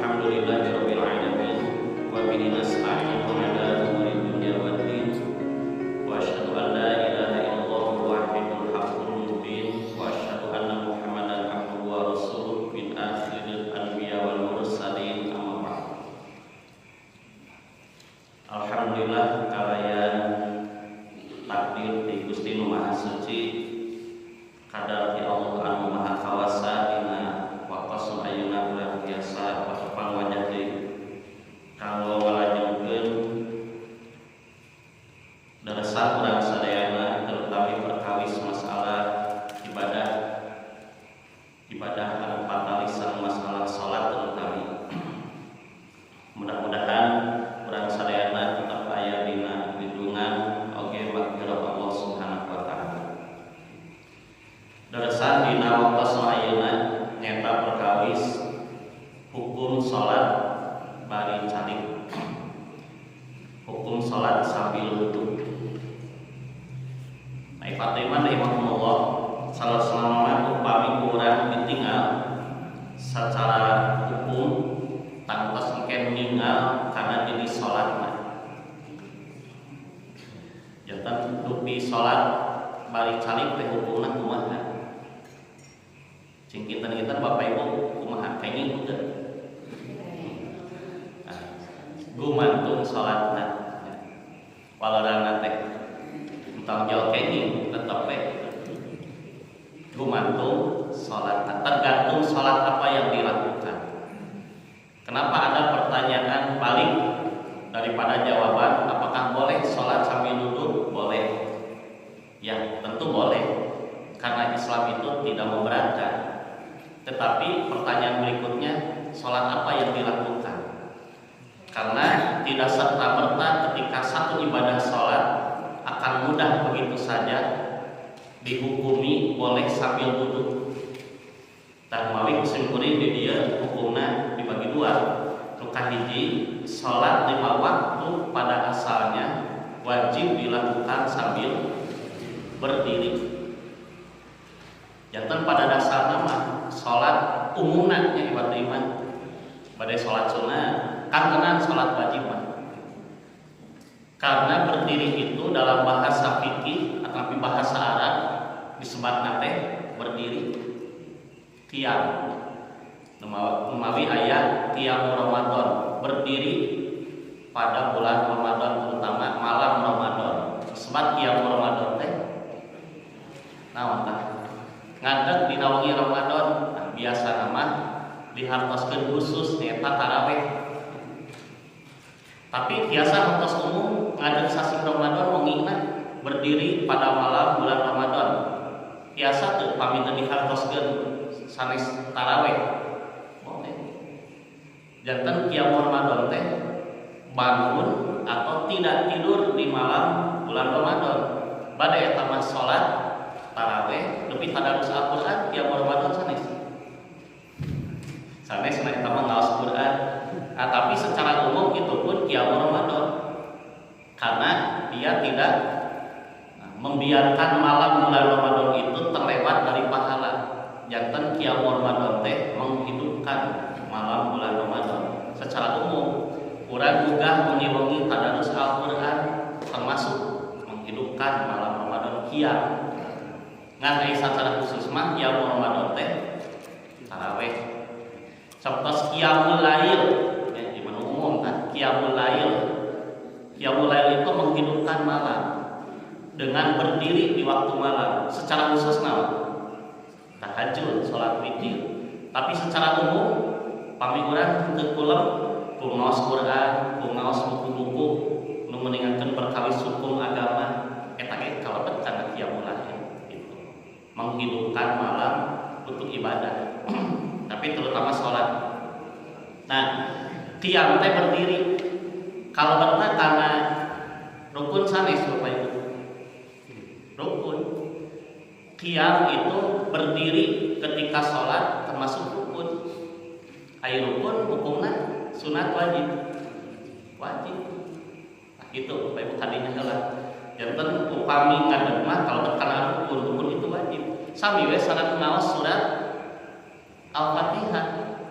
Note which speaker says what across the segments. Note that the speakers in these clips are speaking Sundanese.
Speaker 1: Alhamdulillahirabbil alamin wa bihi nasta'inu ala umuri dunya waddin wa asyhadu an la ilaha illallah wahidul haqqul mubin wa asyhadu anna Muhammadan abduhu wa rasuluhu min akhiril anbiya wal mursalin, amma ba'd. Alhamdulillah kalayan takdir di Gusti Nu Maha Suci, kadar ti Allah anu Maha Kawasa, dina waktos ayeuna urang tiasa patepang wajah deui kanggo ngalajengkeun daresah urang sadayana, terutama perkawis masalah ibadah, ibadah anu patalisan masalah salat terutama. Mudah-mudahan urang sadayana tetap aya dina lindungan oge magfirah Allah Subhanahu wa Taala. Daresah dina waktos ayeuna nyata perkawis hukum salat bari calik, hukum salat sambil duduk. Nah, ikhwat iman rahimakumullah, salah selama upami kurang ditinggal secara hukum tangtos engke ninggal karena jenis salatna. Janten dupi salat bari calik teh hukumna kumaha? Cing kinten-kinten Bapak Ibu kumaha, kenging henteu? Nah, gumantung salatna. Walarana teh entong jauh kenging tetep we gumantung salatna, tergantung salat apa yang dilakukan. Kenapa ada pertanyaan balik daripada jawaban, apakah boleh sholat sambil duduk? Boleh. Ya, tentu boleh. Karena Islam itu tidak memberatkan. Tetapi pertanyaan berikutnya, sholat apa yang dilakukan? Karena tidak serta-merta ketika satu ibadah sholat akan mudah begitu saja dihukumi boleh sambil duduk. Dan mawi ku sim kuring di dieu hukumna dibagi dua. Nu kahiji, sholat lima waktu pada asalnya wajib dilakukan sambil berdiri. Janten pada dasarnya mah sholat umumna nya ibadah iman. Pada sholat sunnah kan tenan sholat wajib mah. Karena berdiri itu dalam bahasa fikih atau bahasa Arab disebut teh berdiri qiyam. Numawi ayat qiyam Ramadan, berdiri pada bulan Ramadan, terutama malam Ramadan. Disebut qiyam Ramadan teh naon tah? Ngadeg dina wengi Ramadan. Nah, biasa nama dihartoskeun khusus nyaeta tarawih. Tapi biasa hartos umum ngadeg sasih Ramadan wengina, berdiri pada malam bulan Ramadan. Biasa tuh pami teu dihartoskeun sanes tarawih. Boleh. Janten qiyam Ramadan teh bangun atau tidak tidur di malam bulan Ramadan. Bade eta mah salat tarawih lebih tadarus Al-Qur'an, qiyam Ramadan sanes. Sanes mah eta mah ngaos Quran. Nah, tapi secara umum itu pun qiyam Ramadan. Karena dia tidak, nah, membiarkan malam bulan Ramadan itu terlewat dari pahala. Janten qiyam Ramadan teh menghidupkan malam bulan Ramadan. Secara umum, urang juga wengi-wengi tadarus Al-Qur'an termasuk menghidupkan malam Ramadan, qiyam. Ngan ai secara khusus mah qiyam Ramadan teh tarawih. Contoh qiyamul lail, ya, di mana umum kan qiyamul lail. Qiyamul lail itu menghidupkan malam dengan berdiri di waktu malam. Secara khusus naon? Tahajud, sholat witir. Tapi secara umum pami urang teu kulem ku ngaos Quran, ku ngaos buku-buku nu meningalkeun perkawis hukum agama, eta ge kalebet kana qiyamul lail gitu. Menghidupkan malam untuk ibadah. Tapi terutama sholat. Nah, qiyam teh berdiri. Kalau karena rukun sanes, Bapak Ibu? Rukun. Qiyam itu berdiri ketika sholat termasuk rukun. Ai rukun hukumna sunat, wajib? Wajib. Nah, gitu Bapak Ibu, kadinya heula. Janten upami ngadeg mah kalau kana rukun, rukun itu wajib. Sami we sareng ngaos surat Al-Fatihah.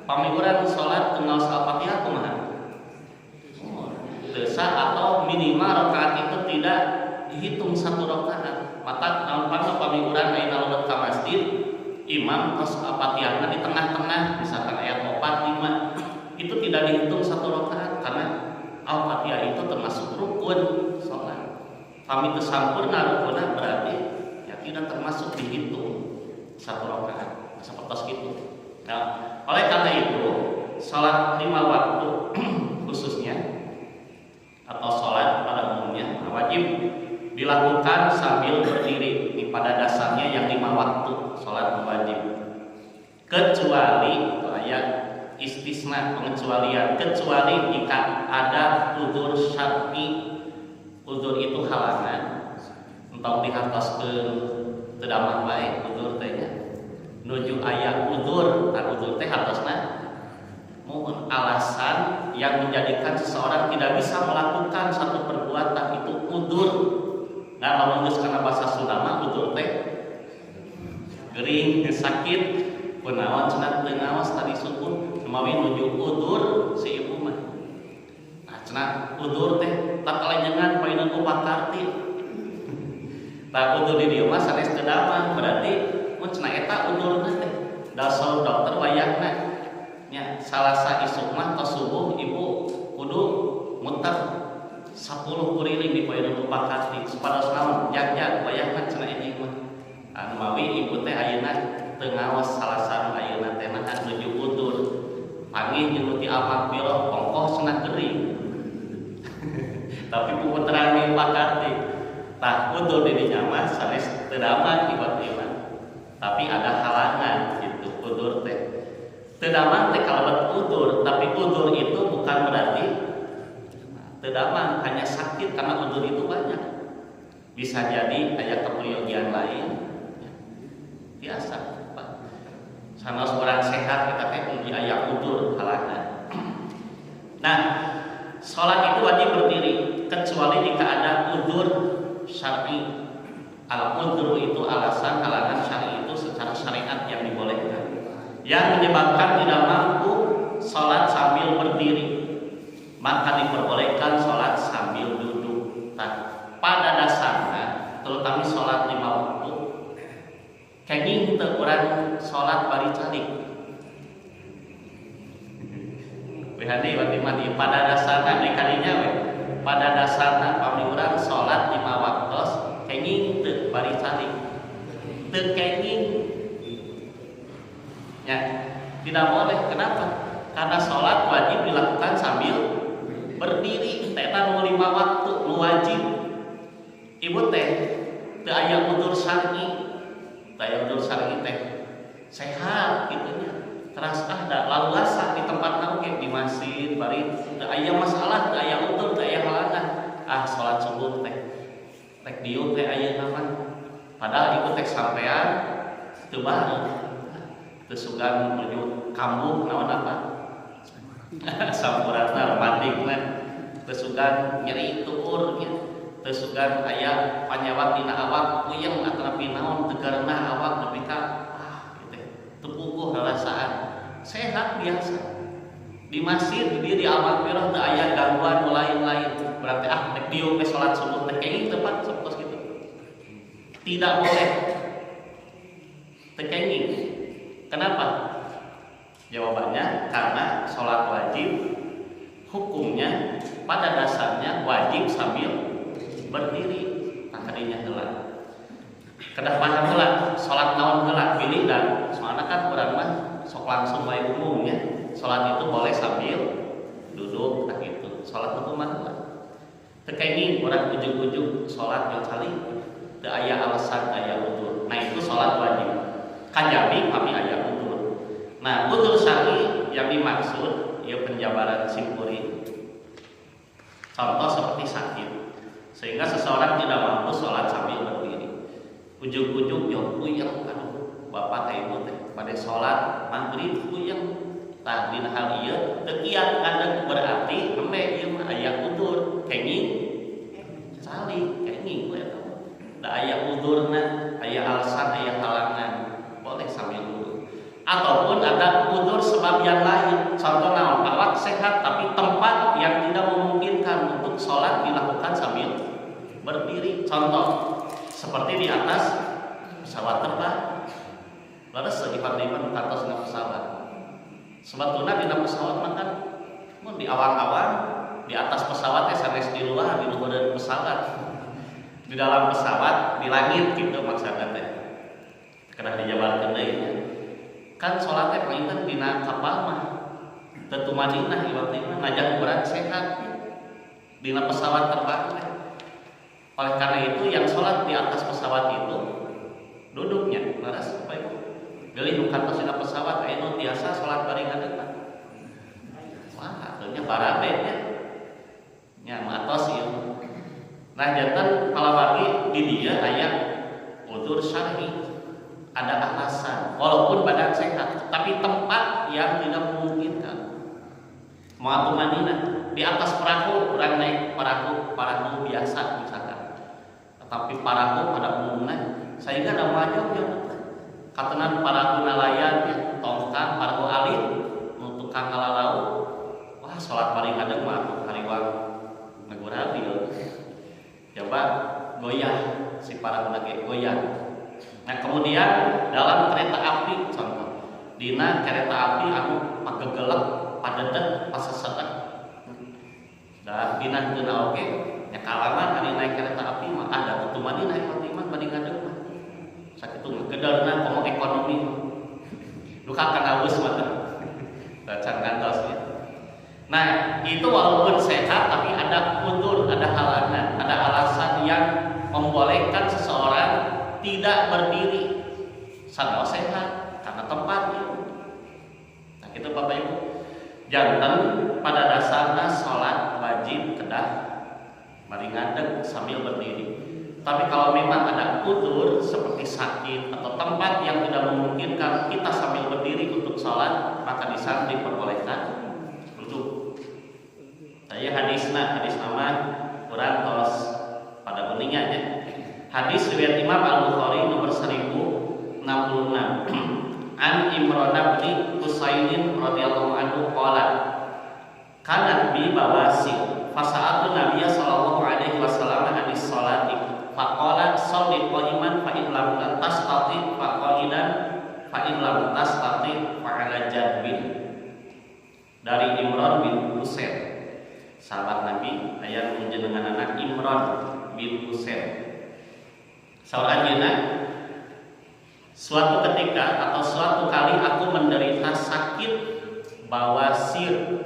Speaker 1: Pami urang salat teu ngaos Al-Fatihah kumaha? Teu sah atau minimal rakaat itu tidak dihitung satu rakaat. Maka naon pangna pami urang ayeuna lebet ka masjid, imam tos Al-Fatihahna di tengah-tengah, misalkan ayat 4 5, itu tidak dihitung satu rakaat karena Al-Fatihah itu termasuk rukun salat. Pami teu sampurna rukunna berarti ya tidak termasuk dihitung satu rakaat. Seperti itu. Nah, oleh karena itu salat 5 waktu khususnya atau salat pada umumnya wajib dilakukan sambil berdiri. Ini pada dasarnya yang 5 waktu salat wajib. Kecuali itu ayat istisna pengecualian, kecuali jika ada udzur syar'i. Udzur itu halangan, entong dihartoskeun teu damang bae udzur teh nya. Nuju aya udzur, kan udzur teh hartosna mohon alasan yang menjadikan seseorang tidak bisa melakukan satu perbuatan itu udzur. Nah, lamun geus kana bahasa Sunda mah udzur teh gering, sakit, kunaon cenah teu ngaos tadi subuh, mawi nuju udzur si ibu mah. Nah, cenah udzur teh tak kalenjengan paineun upakarti. Tah udzur di dieu mah sanes teu damang, berarti mun cenah eta udzurna teh. Dasar dokter wayahna nya salasa isuk mah tos subuh ibu kudu muter 10 kuriling di paineun upakarti supados naon jag-jag wayahna cenah ini mah. Anu mawi ibu teh ayeuna teu ngaos salasa nu ayeuna teh naha nuju udzur. Panggih jeung ti Al-Maghfirah ongkoh cenah gering. Tapi puputeran di upakarti. Tah udzur di dinya mah sanes teu damang ibat iman. Tapi ada halangan gitu udzur teh. Teu damang teh kalebet udzur, tapi udzur itu bukan berarti teu damang, hanya sakit karena udzur itu banyak. Bisa jadi aya keperyogian lain. Ya. Biasa, Pak. Sanes orang sehat kita teh mugi aya udzur halangan. Nah, sholat itu wajib berdiri kecuali jika ada udzur syar'i. Al-udzur itu alasan halangan syar'i itu secara syariat yang dibolehkan, yang menyebabkan tidak mampu sholat sambil berdiri, maka diperbolehkan sholat sambil duduk. Nah, pada dasarnya, terutama sholat 5 waktu, kenging teu urang sholat bari calik. Wehani berarti mah pada dasarnya deui kadinya we. Pada dasarnya pami urang sholat 5 waktu kenging teu bari calik. Teu kenging. Ya, tidak boleh. Kenapa? Karena sholat wajib dilakukan sambil berdiri. Eta nu 5 waktu nu wajib. Ibu teh teu aya udzur syar'i. Teu aya udzur syar'i teh sehat kitu nya. Teras ada laluasa di tempat oge di masjid bari teu aya masalah, teu aya udzur, teu aya halangan. Ah, sholat subuh teh rek diuk teh ayeuna mah. Padahal ibu teh sampean teu bareng. Teu sugan menuju kambuh naon apa? Sampuratna rematikna. Teu sugan nyeri tuur nya. Teu sugan aya panyawat dina awak puyeng atanapi naon teu garenah awak nepi ka ah kitu teh. Teu puguh rarasaan. Sehat biasa. Di masjid di dieu di Al-Maghfirah teu aya gangguan nu lain-lain. Berarti ah rek diuk we salat subuh teh kenging teu Pak sapertos kitu. Tidak boleh. Teu kenging. Kenapa? Jawabannya karena sholat wajib hukumnya pada dasarnya wajib sambil berdiri. Tah kadinya heula. Kedah paham heula, sholat naon heula pilih dan soalnya kan urang mah sok langsung wae umumnya. Sholat itu boleh sambil duduk tah gitu. Sholat itu mah heula. Teu kenging urang ujug-ujug sholat jeung calik teu aya alasan aya udzur. Nah itu sholat wajib. Kajabi kami aya udzur. Nah, udzur syar'i yang dimaksud ieu penjabaran simpuri. Contoh seperti sakit, sehingga seseorang tidak mampu sholat sambil berdiri. Ujug-ujug jauh puyeng, aduh, bapak teh ibu teh pada sholat maghrib puyeng. Tah dina hal ieu teu kiat ngadeg berarti nembe ieu mah aya udzur, kenging calik, kenging we eta. Da aya udzurna, aya alasan, aya halangan, boleh sambil duduk. Ataupun ada udzur sebab yang lain. Contoh naon, awak sehat tapi tempat yang tidak memungkinkan untuk sholat dilakukan sambil berdiri. Contoh seperti di atas pesawat terbang. Lalu seipan-ipan kantos dina pesawat. Sebetulnya dina pesawat mah kan mun di awang-awang di atas pesawat teh sanes di luar, di luar pesawat. Di dalam pesawat, di langit gitu maksudnya teh. Kedah dijabarkeun deui nya. Kan salat teh panginten dina kapal mah teu tumaninah ieu teh mah najan urang sehat dina pesawat terbang teh. Oleh karena itu yang sholat di atas pesawat itu duduknya, leres Bapak Ibu. Geulih nu kantos dina pesawat aya nu tiasa salat bari ngadeg. Wah, atuh nya barabe nya. Nya matos ieu. Nah, janten palawargi di dieu aya udzur syar'i. Ada alasan walaupun badan sehat tapi tempat yang tidak memungkinkan. Moal tumaninah di atas perahu, urang naik perahu, perahu biasa misalkan. Tetapi perahu pada umumnya sehingga ada maju ya katenan perahu nelayan ya, tongkang perahu alit nu tukang ngalalau. Wah, salat paling ngadeg mah atuh hariwang ngagurabil. Coba goyah si perahu lagi goyah. Nah, kemudian dalam kereta api contoh. Dina kereta api anu pagegelek padedet pasesetek. Da dina henteu oge nya kalangan ari naik kereta api mah ada tutumanina ieu mah bari ngadeg mah. Sakitu ngegederna komo ekonomi. Duka kana geus mah teh. Can kantos ya. Nah, itu walaupun sehat tapi ada udzur, ada halangan, ada alasan yang membolehkan seseorang tidak berdiri sanaos sehat karena tempatnya. Nah, itu Bapak Ibu. Janten pada dasarnya sholat wajib kedah bari ngadeg sambil berdiri. Tapi kalau memang ada udzur seperti sakit atau tempat yang tidak memungkinkan kita sambil berdiri untuk sholat, maka di sana diperbolehkan duduk. Saya hadisna, hadis nama kurang tos pada beningnya ya. Hadis riwayat Imam Al-Bukhari nomor 1066. An Imran bin Husainin radhiyallahu anhu qala kanat bi bawasir fasa'altu nabiyya sallallahu alaihi wasallam anis salati faqala sholli qa'iman fa in lam tastati fa qa'idan fa in lam tastati fa ala janbin. Dari Imran bin Husain, sahabat Nabi, aya nu jenenganana Imran bin Husain. Saur anjeunna, suatu ketika atau suatu kali aku menderita sakit bawasir.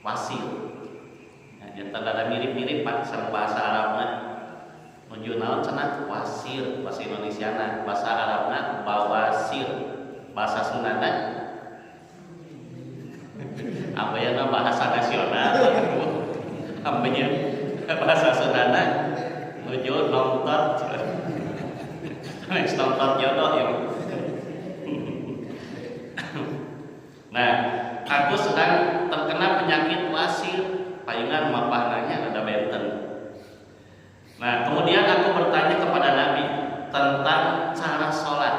Speaker 1: Wasir. Nah, janten ada mirip-mirip Pak sareng bahasa Arabna. Nuju naon cenah wasir, bahasa Indonesiana, bahasa Arabna bawasir. Bahasa Sundana apa ya bahasa nasional. Apa ya bahasa Sundana nuju nonton. Next nonton jodoh ya. Nah, aku sedang terkena penyakit wasir, palingan mapahnanya ada benten. Nah, kemudian aku bertanya kepada Nabi tentang cara sholat.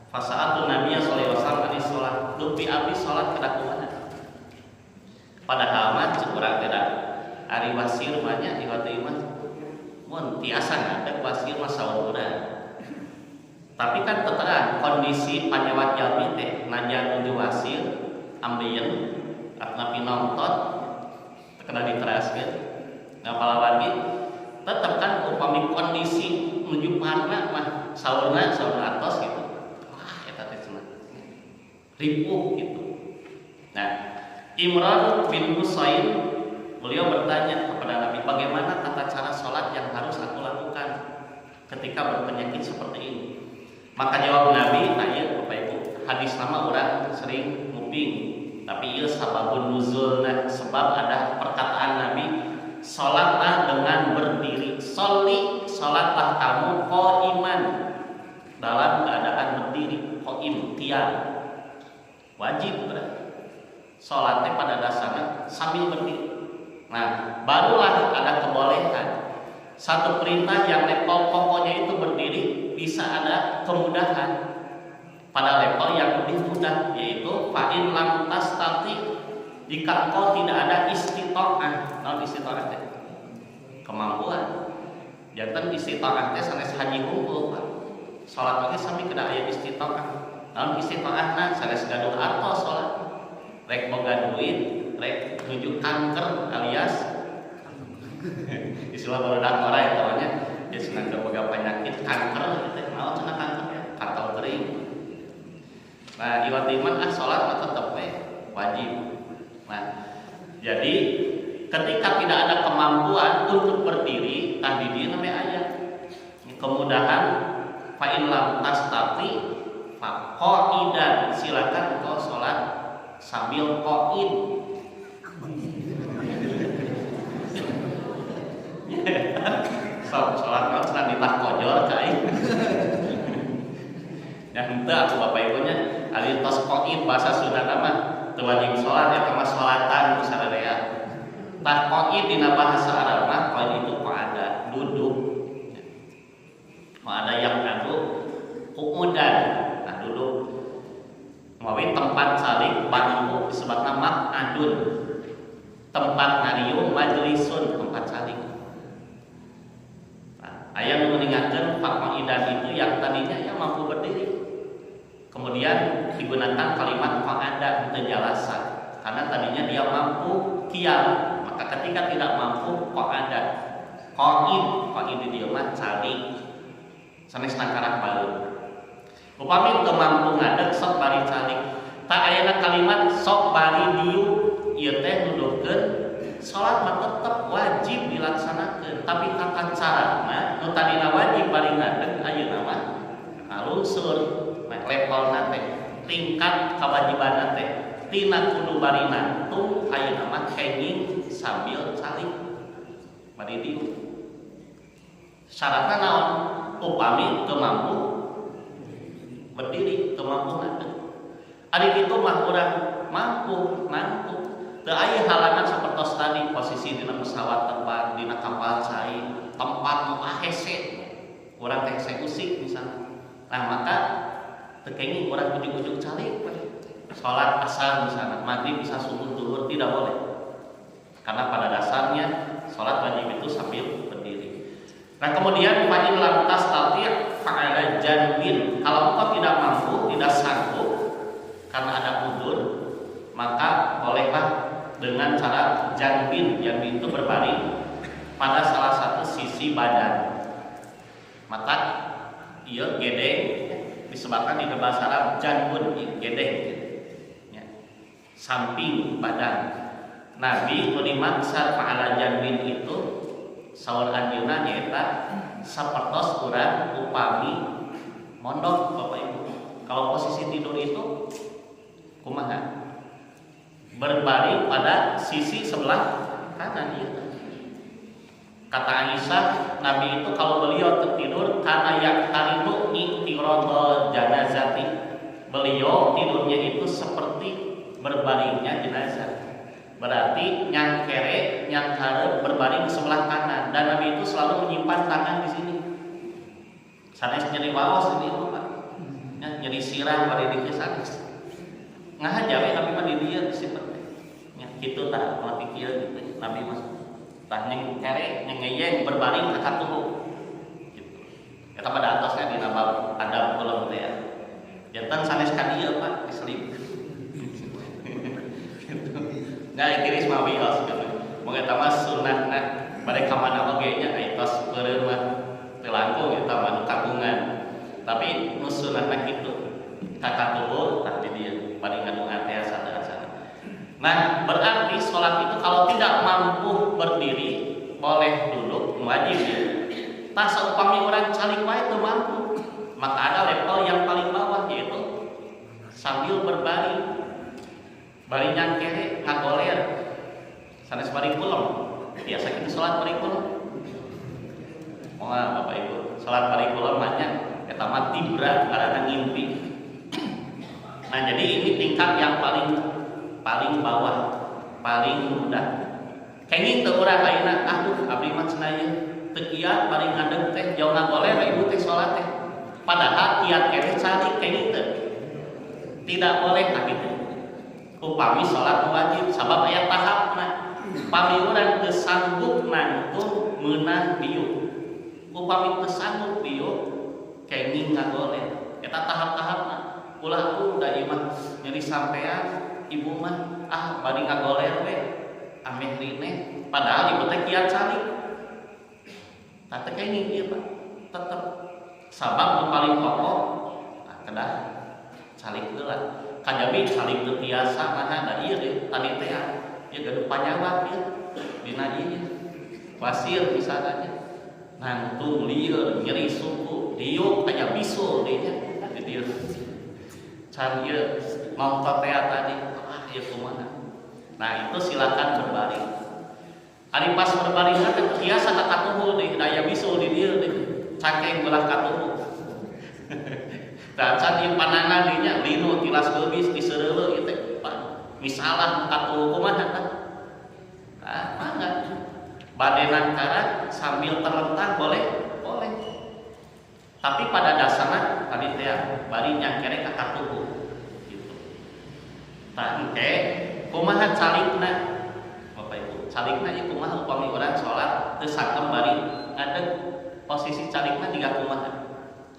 Speaker 1: Fasa'atu Nabi sallallahu alaihi wasallam anis sholat. Dupi abdi sholat kedah kumaha? Padahal mah cek urang teh ari wasir mah nya ieu teh mah mun tiasa ngadeg wasir mah saur urang. Tapi kan teteran kondisi panyawat jalmi teh najan nuju wasir ambeien atanapi nonton kena diteraskeun. Nah, palawargi tetep kan upami kondisi nuju parna mah saurna saur atos gitu. Wah, eta teh cenah ripuh gitu. Nah, Imran bin Husain beliau bertanya kepada Nabi, bagaimana tata cara sholat yang harus aku lakukan ketika berpenyakit seperti ini? Maka jawab Nabi, nah iya Bapak Ibu, hadis nama orang sering nguping, tapi iya sababun nuzulna, sebab ada perkataan Nabi, sholatlah dengan berdiri, sholli, sholatlah kamu qaiman, dalam keadaan berdiri, qaim, tiang, wajib berarti. Sholatnya pada dasarnya sambil berdiri. Nah, barulah ada kebolehan. Satu perintah yang level pokoknya itu berdiri, bisa ada kemudahan. Pada level yang lebih mudah, yaitu fa'in lam tastati, jika engkau tidak ada istitoah. Naon istitoah teh? Kemampuan. Janten istitoah teh sanes haji hungkul, Pak. Salat oge sami kedah aya istitoah. Naon istitoahna? Sanes gaduh artos salat. Rek boga duit, rek nuju kanker alias istilah barudak ora eta mah nya, ya cenah boga penyakit kanker teh. Naon cenah kanker ya? Kantong kering. Nah, iwat iman ah salat mah tetep we wajib. Nah, jadi ketika tidak ada kemampuan untuk berdiri, tadi dia namanya ayat kemudahan fa in lam tastati fa qa'idan, silakan engkau sholat sambil qa'id. Sholat kau senang ditah kojor cai. Ya henteu atuh bapak ibunya ari tos qa'id bahasa Sunda mah teu wajib sholat eta mah sholatan misalnya ya. Tah qa'id dina bahasa Arab mah qa'id itu qa'ada, duduk. Ada yang anu qu'udan, nah duduk. Mawi tempat calik bangku disebutna maq'adun. Tempat ngariung majlisun, tempat calik. Nah, aya nu meninggalkan faqaidan itu yang tadinya yang mampu berdiri. Kemudian digunakan kalimat qa'ada untuk jalasa karena tadinya dia mampu qiyam, maka ketika tidak mampu qa'ada. Qa'id, qa'id di dieu mah calik. Sanes nangkarak baleun. Upami teu mampu ngadeg sok bari calik. Tak ayana kalimat sok bari diuk ieu teh nuduhkeun salat mah tetep wajib dilaksanakeun, tapi tata carana nu tadina wajib bari ngadeg ayeuna mah alungsur. Nah, levelna teh tingkat kawajibanna teh tina kudu bari nangtung ayeuna mah kenging sambil calik bari diuk. Syaratna naon? Upami teu mampu berdiri, teu mampu ngadeg. Ari kitu mah urang mampu nangtung. Teu aya halangan sapertos tadi posisi dina pesawat terbang, dina kapal cai, tempat nu hese. Urang teh hese usik misalnya. Nah, maka teu kenging urang ujug-ujug calik salat asar misalnya, maghrib bisa subuh zuhur tidak boleh. Karena pada dasarnya salat wajib itu sambil berdiri. Nah, kemudian fa in lam tastati' fa'ala janbin. Kalau engkau tidak mampu, tidak sanggup karena ada udzur, maka bolehlah dengan cara janbin. Janbin itu berbaring pada salah satu sisi badan. Maka ieu gedeng disebabkan di bahasa Arab janbun, gedeng ya, samping badan. Nabi nu dimaksud fa'ala janbin itu saur anjeunna nyaeta sapertos urang upami mondok Bapak Ibu. Kalau posisi tidur itu kumaha? Berbaring pada sisi sebelah kanan ieu. Kata Aisyah, Nabi itu kalau beliau tertidur karena yaktarinu ingtiradal janazati. Beliau tidurnya itu seperti berbaringnya jenazah. Berarti nyangkere, nyangkare berbaring di sebelah kanan, dan Nabi itu selalu menyimpan tangan di sini. Sanes nyeri waos ini Pak. Ya, nyeri sirah bari di sanes. Ngahaja we Nabi mah di dieu disimpen. Ya kitu tah mati kieu gitu Nabi mah. Tah nyengkere, nyengeyeng berbaring ka katuhu. Gitu. Eta pada atasnya dina bab adab kulon teh ya. Janten sanes ka dieu Pak diselip. Nah, tiris mah wios gitu. Mun eta mah sunnahna bade ka mana oge nya ai tos peureum mah teu langkung eta mah nu kagungan. Tapi nu sunnahna kitu. Ka katuhu tah di dieu bari ngadungan teh satu-satu. Nah, berarti sholat itu kalau tidak mampu berdiri boleh duduk wajib ya. Tah saupami urang calik wae teu mampu, maka ada level yang paling bawah yaitu sambil berbaring. Bari nyangkere ngagoler sanes bari kulem. Biasa kita sholat bari kulem. Moal Bapak Ibu, sholat bari kulem mah nya eta mah tibra karena ngimpi. Nah, jadi ini tingkat yang paling bawah, paling mudah. Kenging teu urang ayeuna, aduh abdi mah cenah ieu teu kiat bari ngadeg teh jauh ngagoler ibu teh sholat teh. Padahal kiat keneh calik kenging teu. Tidak boleh tak gitu. Upami sholat wajib sabab aya tahapna. Pami urang teu sanggup nangtung meunang diuk. Upami teu sanggup diuk kenging ngagoler. Eta tahap-tahapna. Ulah udah ieu mah nyeri sampean ibu mah ah bari ngagoler we ameh rineh padahal ibu teh kiat calik. Tah teu kenging ieu Pak. Tetep sabab nu paling pokok nah, kedah calik heula. Kajabi calik teu tiasa mah da ieu deh tadi teh ieu gaduh panyawat ieu dina ieu wasir misalnya nangtung lieur nyeri suku diuk aya bisul deui nya di dieu can ieu nonton teh tadi ah ieu kumaha. Nah itu silakan berbaring. Ari pas berbaring teh tiasa ka katuhu deui da aya bisul di dieu deui cangkeng belah katuhu. Dan can ieu panangan deui nya linu tilas geubis diseureuleuk ieu teh Pak misalah katuhu kumaha tah. Nah, mangga bade nangkarak sambil terlentang boleh, boleh. Tapi pada dasarnya tadi teh bari nyangkere ka katuhu gitu. Tah engke kumaha calikna Bapak Ibu? Calikna ieu kumaha upami urang salat teu sangkem bari ngadeg posisi calikna jiga kumaha?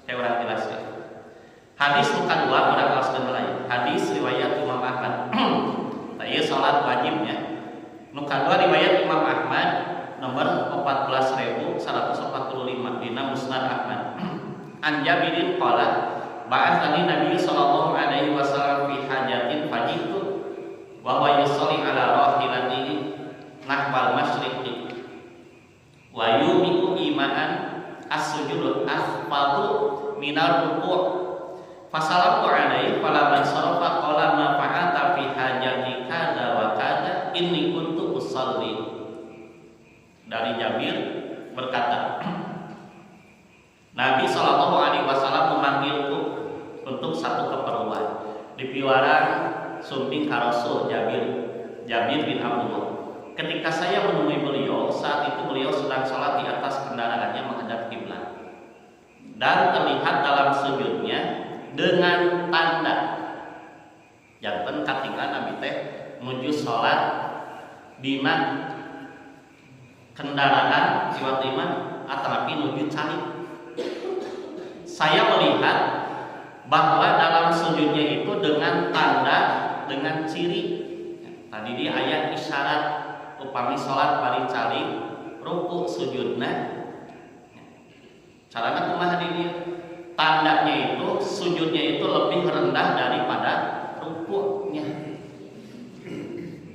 Speaker 1: Kayak urang jelaskeun. Hadis nu kadua urang jelaskeun heula. Hadis riwayat Imam Ahmad. Tah ieu salat wajibnya. Nu kadua riwayat Imam Ahmad nomor 14.145 dina Musnad Ahmad. An Jabirin qala ba'athani Nabi sallallahu alaihi wasallam fi hajatin fajitu wa huwa yusalli ala rahilatihi nahwal masyriqi wa yumi'u ima'an as-sujudu akhfadu minar ruku' fasalamtu alaihi falamma sarafa qala ma fa'alta fi hajati kadza wa kadza inni kuntu usalli. Dari Jabir berkata, Nabi Shallallahu Alaihi Wasallam memanggilku untuk satu keperluan. Di piwarang sumping ka Rasul Jabir, Jabir bin Abdullah. Ketika saya menemui beliau, saat itu beliau sedang sholat di atas kendaraannya menghadap kiblat. Dan terlihat dalam sujudnya dengan tanda. Janten katingal Nabi teh menuju sholat dina kendaraan jiwa iman atau nuju calik. Saya melihat bahwa dalam sujudnya itu dengan tanda, dengan ciri. Tadi di ayat isyarat upami sholat bari calik ruku sujudna. Carana kumaha di dieu? Tandanya itu sujudnya itu lebih rendah daripada rukuknya.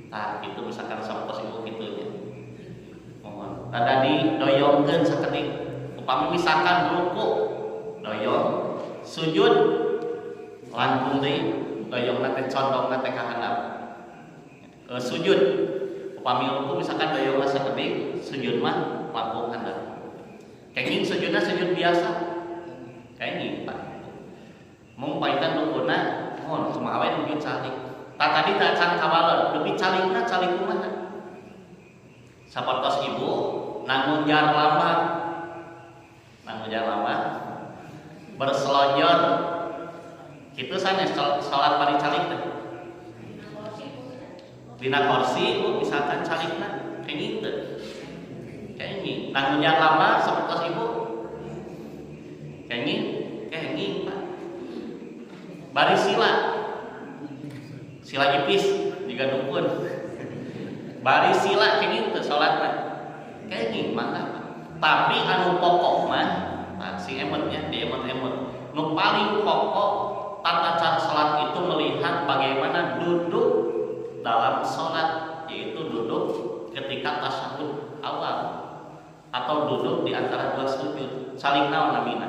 Speaker 1: Nah, itu misalkan sampos ibu kitunya. Mohon. Rada didoyongkeun sakedik. Upami misalkan ruku doyong, sujud langkung deui doyongna teh condongna teh ka handap. Sujud upami ruku misalkan doyongna sakedik, sujud mah langkung handap. Kenging sujudna sujud biasa. Kenging Pak. Mung paitan rukuna mohon kumaha we nuju calik. Tah tadi tak can kabalon, lebih calikna calik kumaha? Sapertos ibu nangunjar lama. Nangunjar lama berselonjor. Kitu sanes salat bari calik teh. Dina kursi ibu misalkan calikna kenging teu. Kenging nanggunjar lama sapertos ibu. Kenging, kenging Pak. Bari sila. Sila ipis jiga dukun. Bari sila kenging teu salatna. Kenging mangga Pak. Tapi anu pokok mah nah, sing emotnya di emot-emot. Nu paling pokok tata cara salat itu melihat bagaimana duduk dalam salat, yaitu duduk ketika tasyahud awal atau duduk di antara dua sujud. Saling naon namina?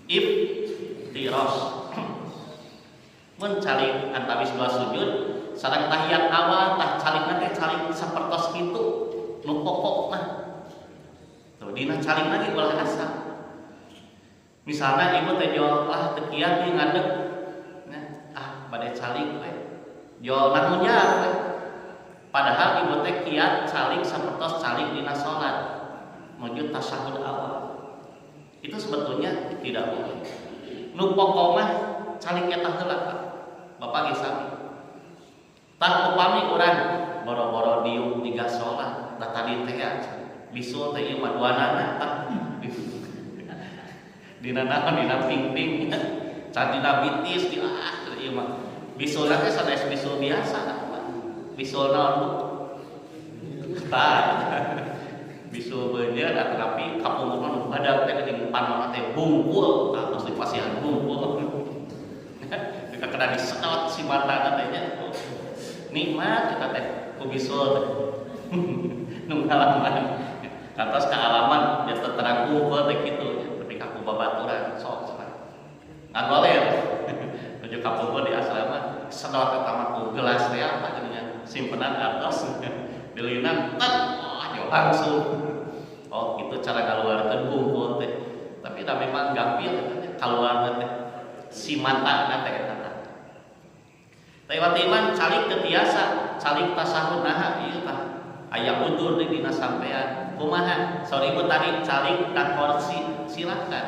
Speaker 1: Iftiros. Mun calik antawis dua sujud sareng tahiyat awal tah calikna teh calik sapertos kitu nu pokok mah. Tuh dina calikna ge ulah asa. Misalnya ibu teh jol ah teu kiat ieu ngadeg. Nah, ah bade calik we. Jol nangunjar we. Padahal ibu teh kiat calik sapertos calik dina salat menuju tasyahud awal. Itu sebetulnya tidak boleh. Nu pokok mah Calik eta heula, Pak. Bapak ge sami. Tah, upami urang boro-boro diuk diga salat, da tadi teh ya bisul teh ieu mah duanana, tah dina naon, dina pingping, can dina bitis di ieu mah bisulna teh sanes bisul biasa, Pak. Bisul naon, Bu? Tah, bisul beunjeun tapi kapungkurna nu badag teh geuning, panonna teh bungkul. Tah, tos dipasihan bungkul. Kita kena disedot si mata teh nya. Nikmat kita teh ku bisul teh. Nu ngalaman kantos kaalaman dia terang bungkul teh kitu nya, tapi ka ku babaturan sok cenah. Ngagoler nuju kapungkur di asrama, sedot eta mah ku gelas teh apa geuningan simpenan artos dilinan tet, wah, langsung. Oh, itu cara ngaluarkeun bungkul teh. Tapi da memang gampil eta teh kaluarna teh si mata teh eta teh. Tapi iman calik teu tiasa, calik tasahud, naha ieu tah aya udur di dina sampean. Kumaha? Saur ibu tadi calik na kursi, silakan.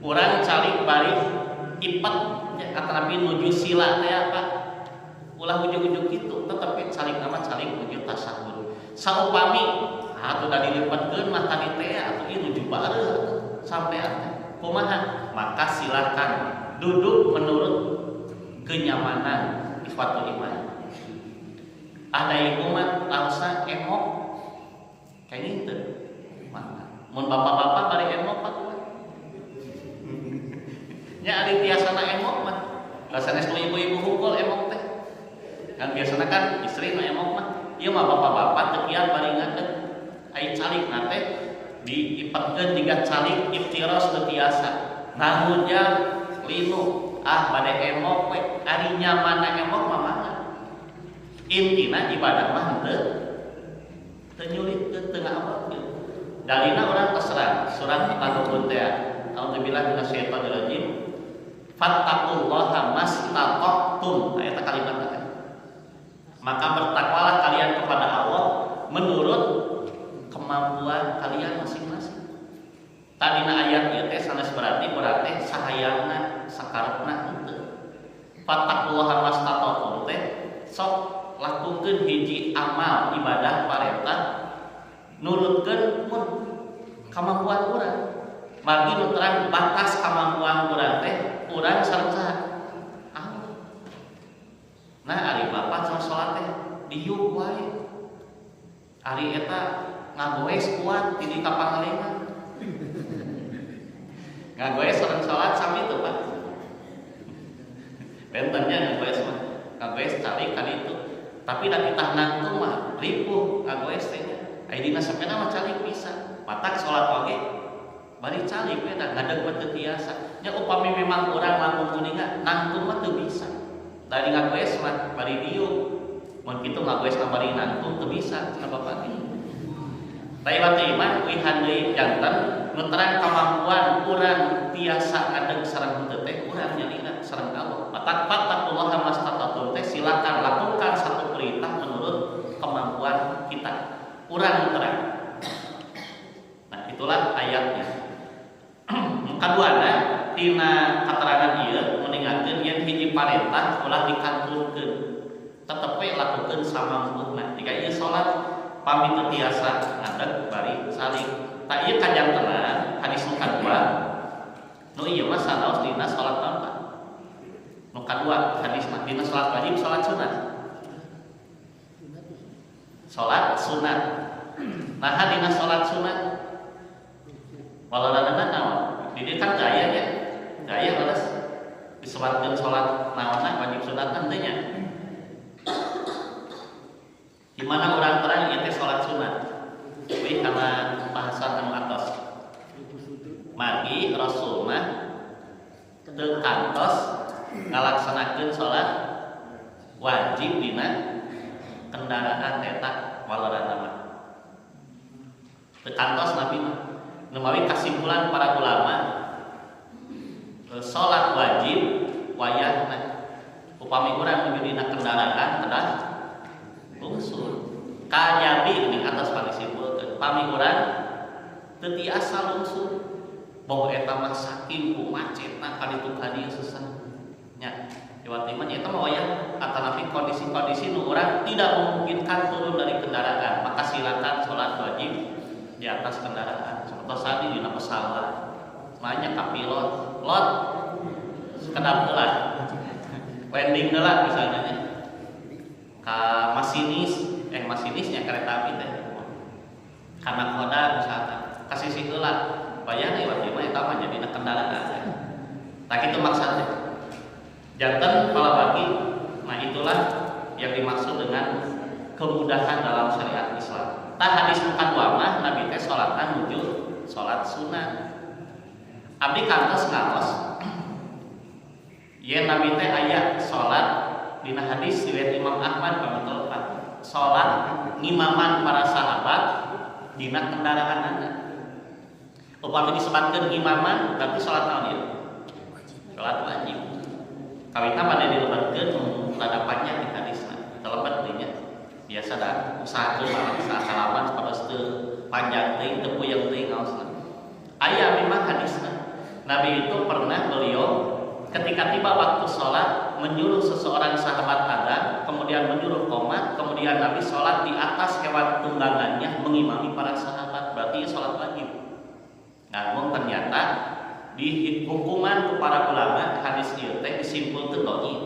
Speaker 1: Urang calik bari ipet atanapi nuju sila teh apa? Ulah ujug-ujug kitu, tetapi calik nama calik nuju tasahud. Saupami atuh da dilipatkeun mah tadi teh atuh ieu nuju bareuh atuh sampean teh. Kumaha? Maka silakan duduk menurut kenyamanan ikhwatul iman. Ada ibu mah langsung emok kayak gitu. Maka mun bapak-bapak bari emok, Pak, kumaha? Nya ari tiasana emok mah. Rasana ku ibu-ibu hungkul emok teh. Kan biasanya kan istri nu emok mah. Ieu mah bapak-bapak teu kiat bari ngadeg. Ai calik na teh diipetkeun jiga calik iftiros teu tiasa. Nangutnya linu, ah, bade emok we, ari nyamanna emok mah mangga. Intina ibadah mah henteu teu nyulitkeun, teu ngaabotkeun. Dalilna urang terserah surat At-Taghabun teh. A'udzubillahi minasyaitonirrajim. Fattaqullaha mastata'tum. Nah, eta kalimat teh. Maka bertakwalah kalian kepada Allah menurut kemampuan kalian masing-masing. Tadina ayat ieu teh sanes berarti berarti sahayangna sakarepna, henteu. Fattaqullaha mastata'tum teh sok lakukeun hiji amal ibadah parentah nurutkeun mun kemampuan urang. Margi nu terang batas kemampuan urang teh urang sareng saha? Allah. Nah, ari bapak cenah salat teh diuk wae. Ari eta ngagoes kuat di ka pangalengan. Ngagoes sareng salat sami teu, Pak? Benten nya ngagoes mah. Ngagoes calik ka ditu. Tapi da kita nangtung mah ripuh ngagoes teh nya. Ai dina sepeda mah calik bisa. Matak salat oge bari calik we da ngadeg mah teu tiasa. Nya upami memang urang langkung kuninga nangtung mah teu bisa. Dari ngagoes mah bari diuk. Mun kitu ngagoes mah bari nangtung teu bisa cenah bapak ge. Tapi waktu iman uihan deui janten nu terang kemampuan urang tiasa ngadeg sareng henteu teh urang nyalina sareng Allah. Matak fattaqullaha mastata'tum teh silakan lakukan satu perintah menurut kemampuan kita. Urang terang. Nah, itulah ayatnya. Kaduana tina katerangan ieu meninggalkeun yen hiji parentah ulah dikantunkeun. Tetep we lakukeun samampuna. Jika ieu salat pami teu tiasa ngadeg bari calik. Tah, ieu kajantenan hadis nu kadua. Nu ieu mah sanaos dina salat naon, Pak? Nu kadua hadis mah dina salat wajib, salat sunat. Salat sunat. Nah, dina salat sunat walaupun naon? Di dieu kan gaya nya. Gaya leres disebatkeun salat naonna, wajib sunat kan teu nya. Di mana orang terang ieu teh salat sunat? Wih, karena bahasan anu atos. Margi Rasul mah teu kantos ngalaksanakeun salat wajib dina kendaraan, eta waleranna mah. Teu kantos Nabi mah. Numawi kasimpulan para ulama, salat wajib wayahna upami urang nuju dina kendaraan kedah lungsur. Kajabi di atas disimpulkeun pami urang teu tiasa lungsur. Bahwa eta mah saking ku macetna kaditu kadieu susah. Nya, lewat iman eta mah wayah atanapi kondisi-kondisi nu urang tidak memungkinkan turun dari kendaraan, maka silakan sholat wajib di atas kendaraan. Seperti tadi dina pesawat, banyak ka pilot, lot sekedap heula. Landing heula misalnya nya. Ka masinis, masinisnya kereta api teh. Karena koda misalkan ka sisi heula, bayang lewat ieu mah eta mah jadina kendaraan. Tah kitu maksudnya. Janten bagi, nah itulah yang dimaksud dengan kemudahan dalam syariat Islam. Tah hadis nu kadua mah Nabi teh salatna nuju salat sunat. Abdi kantos ngaos yen Nabi teh aya salat dina hadis riwayat Imam Ahmad pamit salat ngimaman para sahabat dina kendaraanana. Upami disebutkeun ngimaman berarti salat naon ieu? Salat wajib. Kawitna pada dilebetkeun rada panjang di hadisna. Telebet deui nya. Biasa dah usahakeun malah salaman supados teu panjang teuing teu puyeng teuing ngaosna. Aya memang hadisna. Nabi itu pernah beliau ketika tiba waktu sholat menyuruh seseorang sahabat adzan, kemudian menyuruh qomat, kemudian Nabi sholat di atas hewan tunggangannya mengimami para sahabat, berarti sholat wajib. Namun ternyata di hukuman ke para ulama hadis ieu teh disimpulkeun dhaif.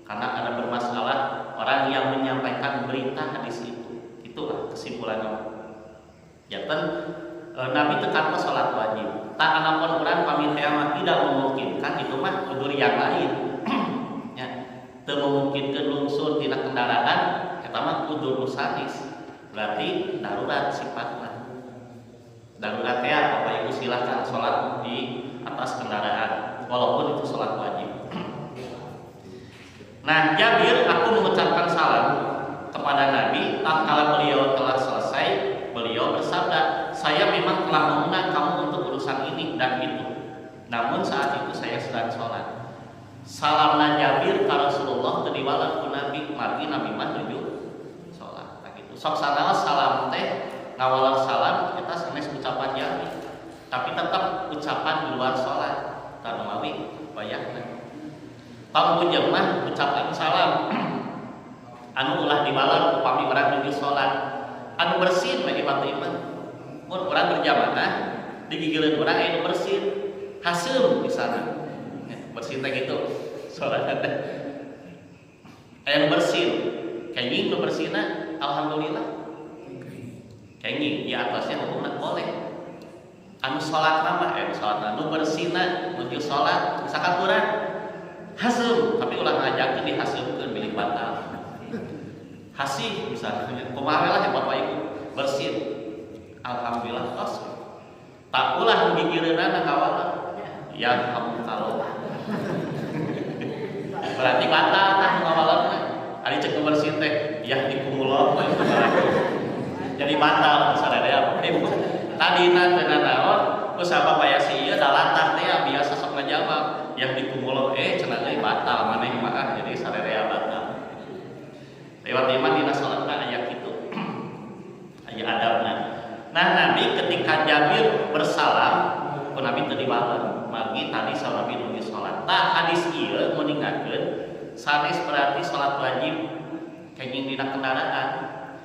Speaker 1: Karena ada bermasalah orang yang menyampaikan berita hadis itu. Itulah kesimpulannya. Janten Nabi tetap sholat wajib. Tak anapun urang pamit mah tidak memungkinkan itu mah udur yang lain. Ya, teu memungkinkan lungsur tina kendaraan eta mah udur sanes. Berarti darurat sifatna. Darurat ya Bapak Ibu silahkan sholat di atas kendaraan walaupun itu sholat wajib. Nah, Jabir, aku mengucapkan salam kepada Nabi tatkala beliau telah selesai, beliau bersabda, saya memang telah mengundang kamu untuk urusan ini dan itu. Namun saat itu saya sedang sholat. Salamna Jabir ka Rasulullah teu diwaler ku Nabi, margi Nabi mah nuju sholat. Nah gitu. Sok sanaos salam teh ngawaler salam kita sanes ucapan Jabir. Tapi tetap ucapan di luar sholat. Tah mawi wayahna. Pambujeng mah ucapan salam anu ulah dibalar upami urang nuju salat. Anu bersin lagi waktu iman. Mun urang berjamaah digigileun urang aya nu bersin, haseum misalnya. Ya, bersin teh gitu. Salat teh. Aya nu bersin, kenging nu bersina alhamdulillah. Kenging di atasnya hukumna boleh. Anu salat mah salat nu bersina nuju salat misalkan urang haseum, tapi ulah ngajakeun dihaseumkeun milik batal. Hasih misalnya, kumaha lah ya Bapak Ibu bersin. Alhamdulillah tos. Tak ulah gigireunana ngawaler. Ya kamu kalau berarti batal tah ngawalerna. Ari cek bersin teh ya dikumullah jadi batal sarerea Bapak Ibu. Tadina teu nanaon ku sabab aya si ieu da latah teh biasa sok ngajawab yang dikumullah cenah euy batal maneh mah jadi sarerea batal. Lewat iman dina salat aya kitu. Aya adabna. Nah, Nabi ketika Jabir bersalam, ku Nabi teu diwaler. Margi tadi saur Nabi nuju salat. Tah hadis ieu meningakeun sanes berarti salat wajib kenging dina kendaraan.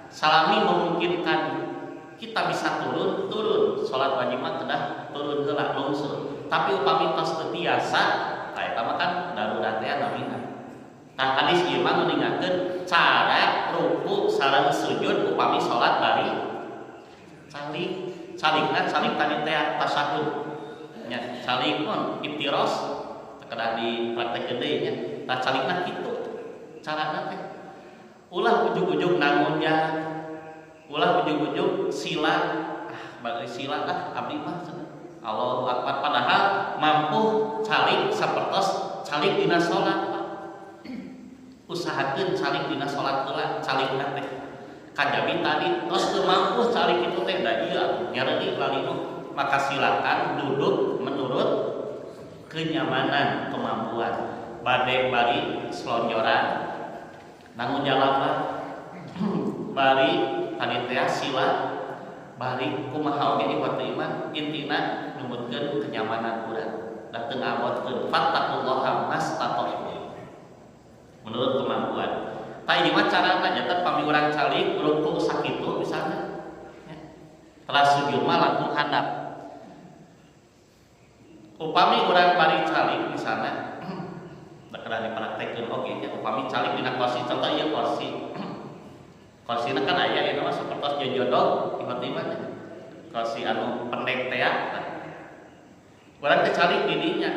Speaker 1: Salami memungkinkan kita bisa turun, turun. Salat wajib mah kedah turun heula lungsur. Tapi upami tos teu tiasa, tah eta mah kan darurat teh namina. Tah hadis ieu mah meningakeun cara ruku sareng sujud upami salat bari calik. Calikna calik tadi teh tasyahud. Nya calik mun iftiros kedah dipraktekeun deui nya. Tah calikna kitu carana teh. Ulah ujug-ujug nangunjak, ulah ujug-ujug sila, bagi sila ah abdi mah cenah. Allahu akbar padahal mampu calik sapertos calik dina salat Pak. Usahakeun calik dina salat heula calikna teh. Kajabi tadi tos teu mampu calik itu teh da ieu atuh nyareri lalinu. Maka silakan duduk menurut kenyamanan kemampuan. Bade bari selonjoran nanggung jalapa bari tadi teh sila Balik kumaha oge ikhwatu iman, intina numutkeun kenyamanan urang. Da teu ngabotkeun, fattaqullaha mastata'tum. Menurut kemampuan. Tah, ieu mah carana janten pami urang calik ruku sakitu misalnya. Ya. Telah sujud mah langkung handap. Upami urang bari calik misalnya, da kedah dipraktekkeun oge nya, upami calik dina kursi, contoh ieu kursi. Kursina kan aya ieu mah sapertos jojodoh ikhwatu iman nya. Kursi anu pendek teh ya. Urang teh calik di dinya.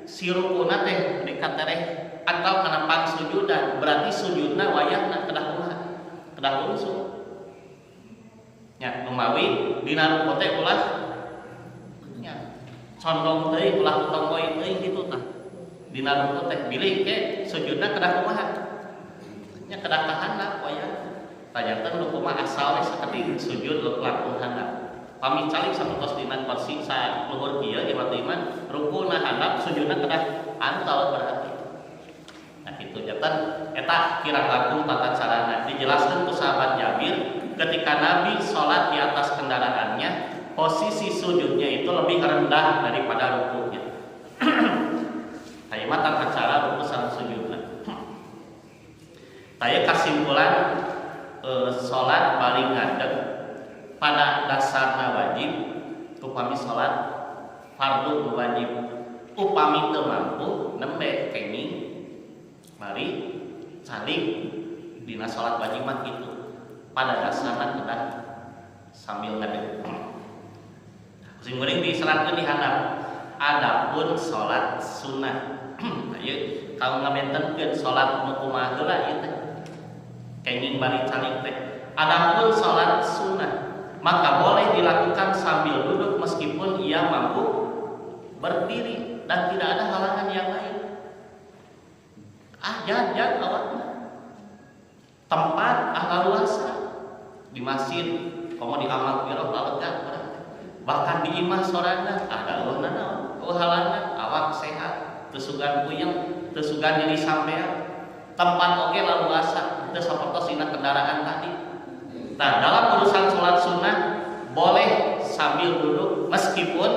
Speaker 1: Si rukuna teh dikatereh atau kana pang sujudan, berarti sujudna wayahna kedah kumaha? Kedah langsung. Nya, numawi dina ruku teh ulah nya condong teuing, ulah tonggoy teuing kitu tah. Dina ruku teh bilih ke sujudna kedah kumaha? Nya kedah ka handap wayahna. Tah, ruku mah asal we sakedik sujud langkung handap. Pami calik sapertos dina kursi sa luhur kieu ikhwatu iman, rukuna handap, sujudna kedah antal berarti. Nah, kitu janten eta kirang langkung tata carana dijelaskan ku sahabat Jabir ketika Nabi sholat di atas kendaraannya, posisi sujudnya itu lebih rendah daripada rukunya. Tah, mah tata cara ruku sareng sujudna. Tah, kesimpulan, sholat bari ngadeg pada dasarnya wajib upami sholat fardu wajib. Upami teu mampu, nembe kenging bari calik dina sholat wajib mah gitu, pada dasarnya kedah sambil ngadeg. Sim kuring diselatkeun di handap. Adapun sholat sunnah, ieu kalau ngabentenkeun sholat nu kumaha heula ieu teh kenging bari calik teh. Adapun sholat sunnah, maka boleh dilakukan sambil duduk meskipun ia mampu berdiri dan tidak ada halangan yang lain. Ah, jangan jangan awak mah. Tempat ah luasa di masjid, komo di amal biro lega, bahkan di imah sorangan ada eueuh nanaon, eueuh halangan, awak sehat, teu sugan puyeng, teu sugan nyeri sampean. Tempat oge laluasa, teu sapertos dina kendaraan tadi. Nah, dalam urusan sholat sunnah boleh sambil duduk meskipun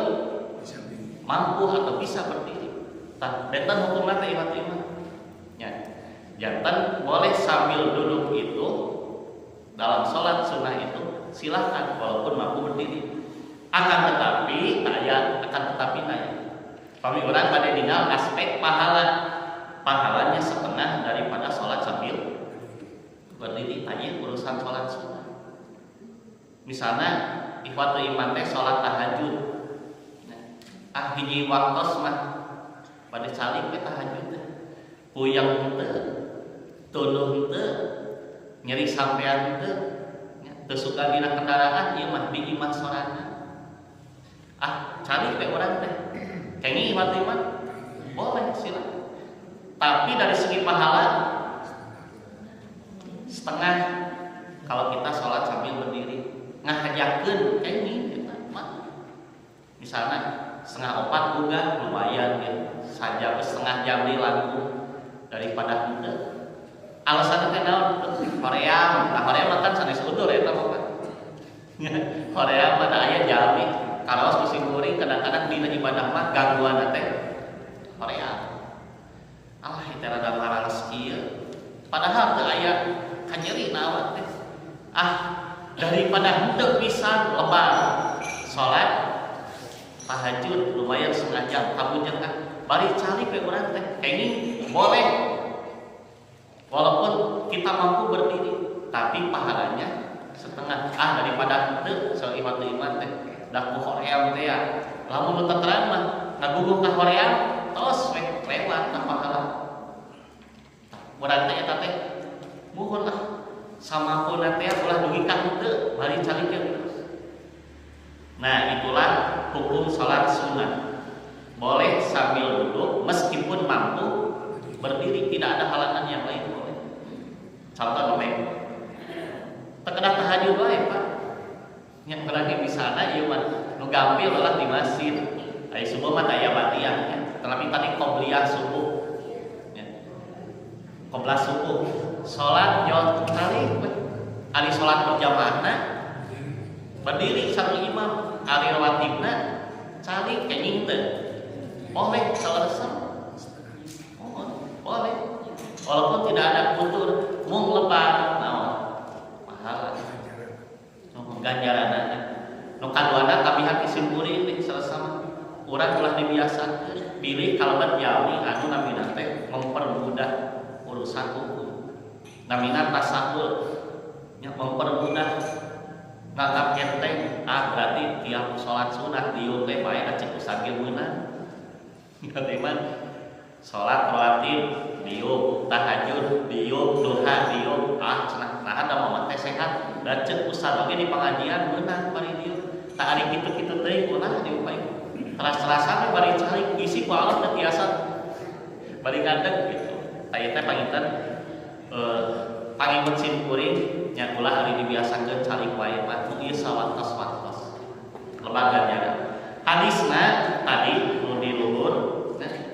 Speaker 1: mampu atau bisa berdiri. Tah, benten hukumna teh ikhwat iman. Ya. Janten boleh sambil duduk itu dalam sholat sunnah itu silahkan walaupun mampu berdiri. Akan tetapi aya, akan tetapi nanya. Pami urang pada tinggal aspek pahala. Pahalanya setengah daripada sholat sambil berdiri. Tanya urusan sholat sunnah. Misalnya ikhwatu iman teh sholat tahajud. Nah, ah, hiji waktos mah pada calik we tahajud teh. Puyeng teu, tunduh teu, nyeri sampean teu, nya, teu suka dina kendaraan ieu mah di imah sorangan. Ah, calik we urang teh. Kenging ikhwatu iman? Boleh, silakan. Tapi dari segi pahala setengah kalau kita sholat sambil berdiri. Ngahajakeun kenging kita mah. Misalnya 3.30 juga lumayan ya, saja setengah jam di langkung daripada henteu. Alasannya teh naon? Hoream. Nah, hoream mah kan sanes udur eta mah, Pak. Hoream mah da aya jalmi karaos ku sim kuring, kadang-kadang dina ibadah mah gangguan teh hoream. Alah, itu rada maralas kieu. Padahal teu aya kanyeri na awak teh. Ah, daripada henteu pisan lebar salat tahajud lumayan setengah jam kabujeng kan bari calik we urang teh kenging, boleh walaupun kita mampu berdiri, tapi pahalanya setengah. Ah, daripada henteu seuimat iman teh da ku hoream teh ya. Lamun nu terang mah ngaguguh ka hoream tos we lewat tah pahala. Urang teh eta teh muhun lah samampuna teh ulah dugi ka henteu bari calik terus. Nah, itulah hukum sholat sunnah. Boleh sambil duduk meskipun mampu berdiri, tidak ada halangan yang lain, boleh. Contoh nembe. Teu kedah tahajud wae, Pak. Nya urang di sana ieu mah nu gampil lah di masjid. Ai subuh mah aya batian ya. Tetapi tadi qobliyah subuh. Ya. Qoblah subuh. Salat jauh kali we. Ari salat berjamaahna Berdiri sareng imam, ari rawatibna calik kenging teu? Boleh selesai. Oh, boleh. Walaupun tidak ada futur, mung lebar naon? Pahala. Oh, ganjaranna. Nu kaduana tabihan sim kuring nih selesai mah. Urang ulah dibiasakeun bilih kalebet jalmi anu namina teh mempermudah urusan hukum. Namina tasahul nya, mempermudah, nganggap enteng. Ah, berarti tiap sholat sunat diuk teh bae, acek ustad ge meunang. Berarti mah sholat rawatib diuk, tahajud diuk, duha diuk, ah cenah nah ada mama teh sehat dan cek ustad oge di pengajian meunang bari diuk. Tak ari kitu-kitu teuing ulah diuk bae. Teras-terasan we bari calik isi ku Allah teu tiasa bari ngadeg gitu. Tah, ieu teh panginten panginten sim kuring nya, ulah ari dibiasakeun calik wae mah, nu ieu sawatos-watos lebar ganjaran. Hadisna tadi nu di luhur nya,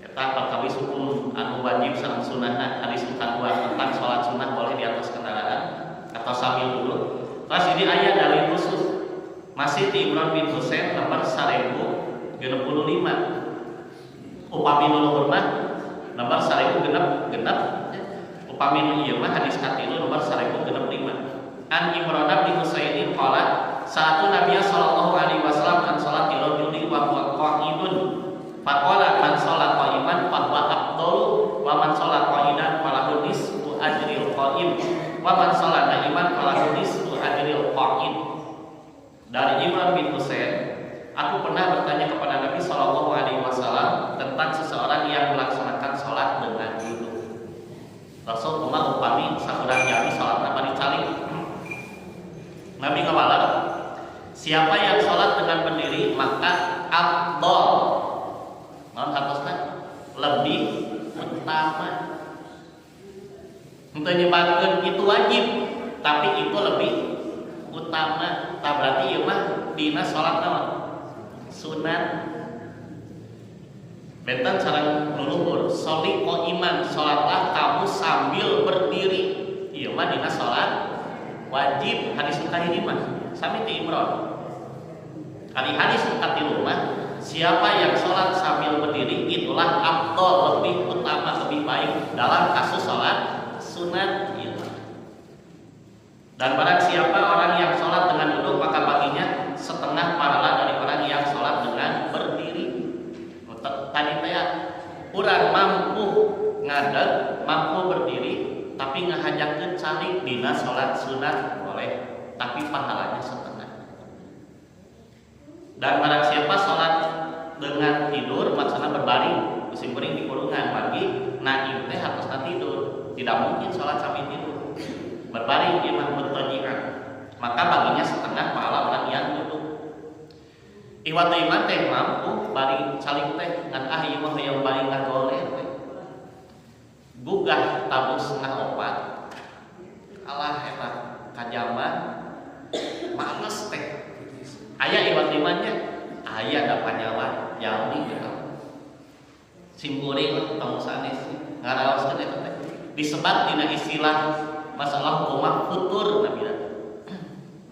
Speaker 1: eta perkawis hukum anu wajib sareng sunahna, hadis kadua tentang sholat sunnah boleh di atas kendaraan atau sambil duduk. Terus ini aya dalil khusus masih di Imran bin Husain nomor 1065. Upami nu luhur mah nomor 1066 ya. Upami nu ieu mah hadis katilu nomor 1065. An Imran bin Husainin qala sa'altu Nabiy sallallahu alaihi wasallam an sholati rajuli wa huwa qa'idun, faqala man sholla qa'iman fa huwa afdalu, wa man sholla qa'idan falahu nisfu ajril qa'im, wa man sholla na'iman falahu nisfu ajril qa'id. Dari Imran bin Husain, aku pernah bertanya kepada Nabi Shallallahu Alaihi Wasallam tentang seseorang yang melaksanakan sholat dengan duduk. Rasul kumaha upami saurang jalmi sholat apa dicalik? Nabi ngawaler, siapa yang sholat dengan berdiri maka afdol. Naon hartosna? Lebih utama. Untuk nyebatkeun itu wajib, tapi itu lebih utama. Tak berarti ieu mah dina salat naon? Sunat. Benten sareng nu luhur, sholli qoiman, salatlah kamu sambil berdiri. Ieu mah dina salat wajib, hadis nu kahiji mah sami ti Imran. Kali hadis nu katilu mah siapa yang sholat sambil berdiri itulah afdol, lebih utama, lebih baik dalam kasus sholat sunat ieu mah. Dan barang siapa orang yang sholat dengan duduk maka baginya setengah pahala dari orang yang sholat dengan berdiri. Tadi teh urang mampu ngadeg, mampu berdiri, tapi ngahajakeun calik dina sholat sunat boleh, tapi pahalanya setengah. Dan barang siapa sholat dengan tidur, maksudnya berbaring, musim kuring di kurungan pagi, naim teh harusnya tidur, tidak mungkin sholat sambil tidur. Berbaring dia mah mudthaji'an, maka baginya setengah pahala orang yang duduk. Iwat iman teh mampu bari calik teh ngan ah ieu mah hoyong bari ngagoler teh. Gugah tabuh 3.30. Alah eta kajaman males teh. Aya iwat imannya, aya da panyawa jalmi gitu. Sim kuring lah tong sanes ngaraoskeun eta teh. Disebat dina istilah masalah hukum futur namina.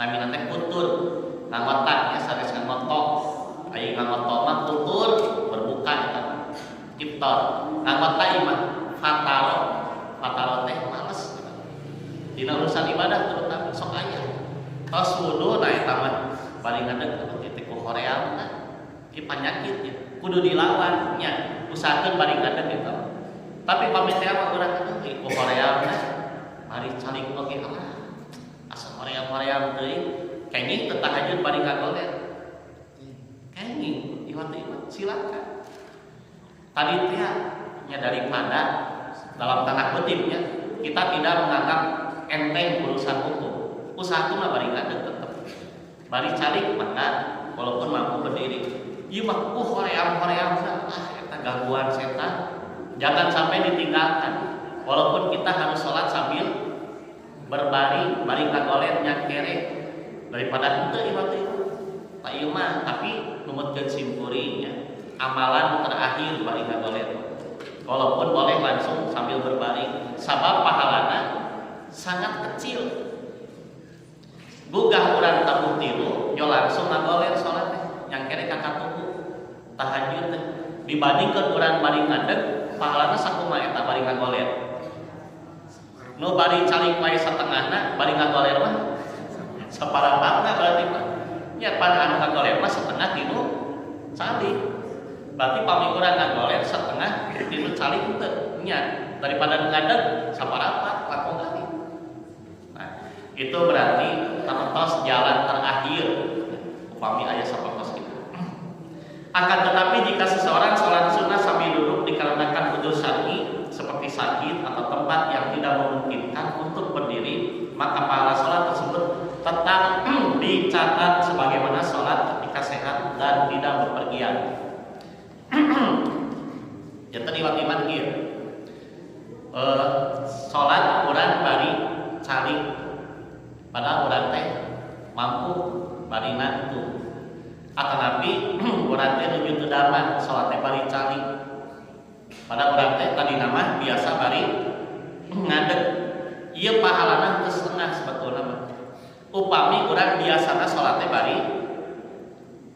Speaker 1: Namina teh futur. Ngangotak nya sanes ngangotok. Aya ngangotok mah futur berbuka eta iftar. Ngangotak ieu mah fataro. Fataro teh males gitu. Dina urusan ibadah terutama sok aya. Tos wudu nah eta mah paling ngadeg titik ku hoream nah. Ieu panyakit ya. Kudu dilawan nya. Usahakeun bari ngadeg gitu. Tapi pamit teh mah urang aduh ku hoream nah. Bari calik oge alah. Asa hoream-hoream teuing. Kenging teu tahajud bari ngagoler. Kenging ieu teh mah silakan. Tadi teh nya daripada dalam tanda kutip ya, kita tidak menganggap enteng urusan hukum. Usahakeun mah bari ngadeg tetep. Bari calik maka walaupun mampu berdiri. Ieu mah ku hoream-hoream ah eta gangguan setan. Jangan sampai ditinggalkan. Walaupun kita harus sholat sambil berbaring, bari ngagoler nyakere daripada henteu ieu teh. Tak ieu mah tapi numutkeun sim kuring nya. Amalan terakhir bari ngagoler. Walaupun boleh langsung sambil berbaring, sabab pahalana sangat kecil. Gugah urang tabuh tilu, nyo langsung ngagoler salat teh, nyangkere ka katuhu tahajud teh. Dibandingkeun urang bari ngadeg, pahalana sakumaha eta bari ngagoler? Nu bari calik wae satengahna, bari ngagoler mah saparapatna berarti mah. Nya pan anu ngagoler mah setengah tinu calik. Berarti pami urang ngagoler setengah tinu calik teu nya, daripada ngadeg saparapat langkung kali. Nah, itu berarti tos jalan terakhir upami aya sapertos itu. Akan tetapi jika seseorang sholat sunnah sambil duduk dikarenakan udzur syar'i seperti sakit atau tempat yang tidak memungkinkan untuk berdiri, maka pahala sholat tersebut tetap dicatat sebagaimana sholat ketika sehat dan tidak bepergian. Ya tadi waktu iman ieu. Sholat urang bari calik, padahal urang teh mampu bari nangtung, atau nabi urang teh nuju teu damang sholat teh bari calik, padahal urang teh tadi nama biasa bari ngadeg. Ieu pahalana teu setengah sebetulna mah upami urang biasana sholat teh bari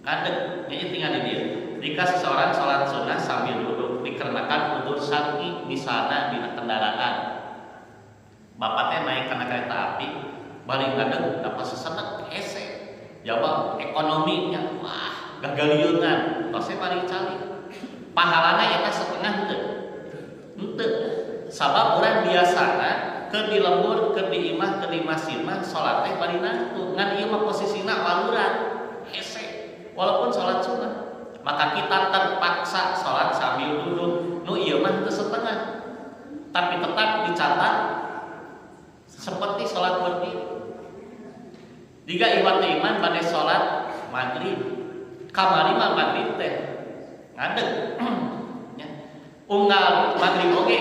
Speaker 1: ngadeg. Jadi tinggal di dieu, jika seseorang sholat sunnah sambil duduk dikarenakan udzur syar'i, misalnya di kendaraan, bapak teh naik karena kereta api bari ngadeg dapat sesenek hese, jawab ekonominya wah gagaliungan, tosnya bari calik, pahalana eta setengah henteu? Henteu, sabab urang biasana keur di lembur, keur di imah, keur di masjid mah salat teh bari nangtung. Ngan ieu mah posisina waluran hese walaupun salat sunnah, maka kita terpaksa salat sambil duduk. Nu ieu mah teu setengah, tapi tetap dicatat seperti sholat berdiri. Jika ikhwat iman pada sholat maghrib, kamari mah maghrib teh ngadeg ya. Unggal maghrib oge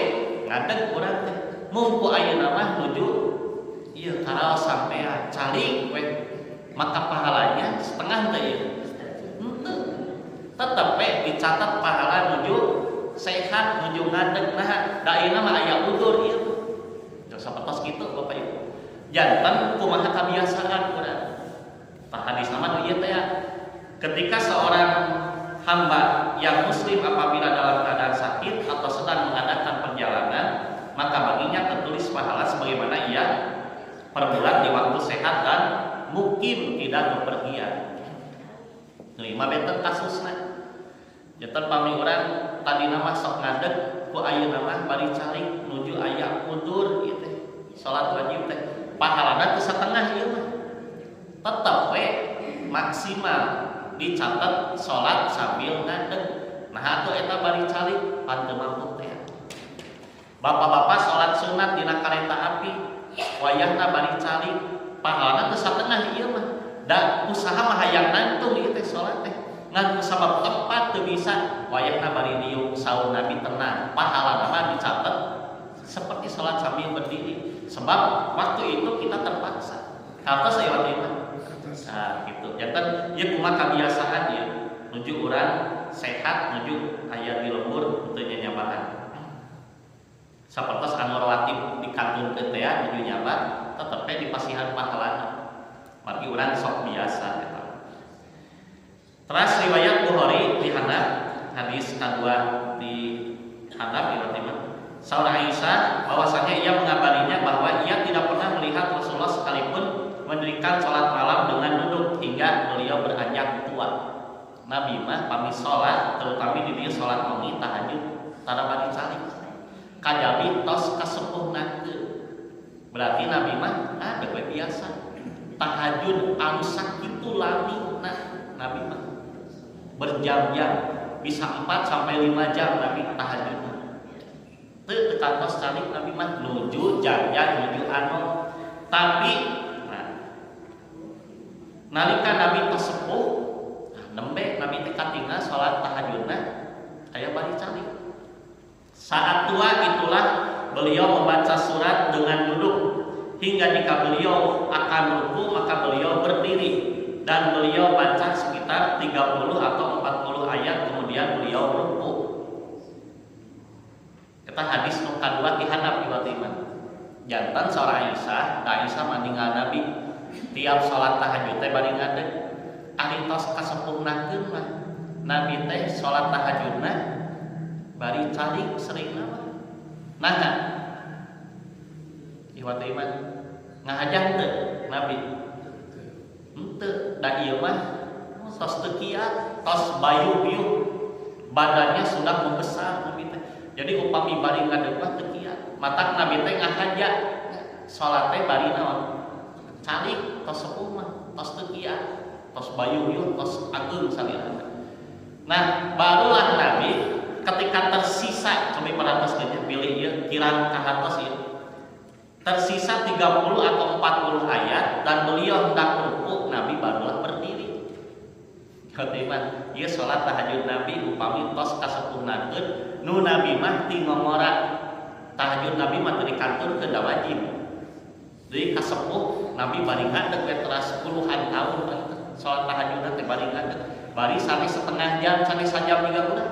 Speaker 1: ngadeg urang teh. Mung ku ayeuna mah nuju ieu karaos sampean calik we, maka pahalanya setengah teh ieu? Henteu, tetep we dicatat pahala nuju sehat, nuju ngadeg. Nah, da ayeuna mah aya udzur ieu mah. Sapertos kitu, Bapak Ibu. Janten kumaha kebiasaan urang. Tah, hadis nama nu ieu teh ya. Ketika seorang hamba yang muslim apabila dalam keadaan sakit atau sedang mengadakan perjalanan, maka baginya tertulis pahala sebagaimana ia perbuat di waktu sehat dan mukim, tidak bepergian. Lima benten kasusna. Janten pami urang tadi nama sok ngadeg, ku ayeuna mah bari calik nuju aya udzur ieu teh. Salat wajib teh pahalana teu setengah ieu mah. Tetep we maksimal dicatat salat sambil ngadeg. Nah, atuh eta bari calik pan teu mampu teh. Bapak-bapak salat sunat dina kareta api wayahna bari calik, pahalana teu satengah ieu mah. Da usaha mah hayang nangtung ieu teh salat teh. Ngan sabab tempat teu bisa, wayahna bari diuk, saur Nabi tenang, pahalana mah dicatat seperti salat sambil berdiri, sebab waktu itu kita terpaksa. Kata saya waktu itu. Nah, gitu. Janten ieu kumaha kebiasaan ya, nuju urang sehat, nuju aya di lembur teu nyanyabaan. Sapertos anu rawatib dikantunkeun teh nuju nyaba, tetep we dipasihan pahalana. Margi urang sok biasa eta. Terus riwayat Bukhari di handap, hadis kedua di handap ieu mah. Saur Aisyah bahwasanya ia mengabarinya bahwa ia tidak pernah melihat Rasulullah sekalipun mendirikan sholat malam dengan duduk hingga beliau beranjak tua. Nabi mah pami sholat, terutama di dia sholat wengi tahajud, tara bari calik. Kajabi tos kasepuhnakeun. Berarti Nabi mah ada we biasa. Tahajud anu sakitu lami, nah Nabi mah berjam-jam, bisa 4 sampai 5 jam Nabi tahajud. Teu kantos calik Nabi mah, nuju jam-jam nuju anu. Tapi nah, nalika Nabi tos sepuh, nah, nembe Nabi teh katingal salat tahajudna aya bari calik. Saat tua itulah beliau membaca surat dengan duduk hingga jika beliau akan ruku maka beliau berdiri dan beliau baca sekitar 30 atau 40 ayat, kemudian beliau ruku. Kita hadis nu kadua ti handap ieu iman. Janten saur Aisyah, da Aisyah mah ninggal Nabi Tiap salat tahajud teh bari ngadeg. Ari tos kasempurnakeun mah Nabi teh salat tahajudna bari calik seringna mah. Naha? Ikhwat iman, ngahajah teu Nabi? Henteu, da ieu mah tos teu kiat, tos bayu-biuh. Badannya sudah membesar Nabi teh. Jadi upami bari ngadeg mah teu kiat. Matak Nabi teh ngahaja salat teh bari naon? Calik, tos sepuh mah, tos teu kiat, tos bayu-biuh, tos ageung salirana. Nah, barulah Nabi ketika tersisa, coba perhatoskeun nya, pilih ieu kirang kahartos ieu. Tersisa 30 atau 40 ayat dan beliau hendak ruku, Nabi barulah berdiri. Iman, ieu salat tahajud Nabi upami tos kasempurnakeun. Nu Nabi mah ti ngongora tahajud Nabi mah teu dikantunkeun, da wajib. Jadi kasepuh Nabi bari ngadeg we teras puluhan tahun salat tahajud teh bari ngadeg. Bari sanes setengah jam, sanes sajam juga udah.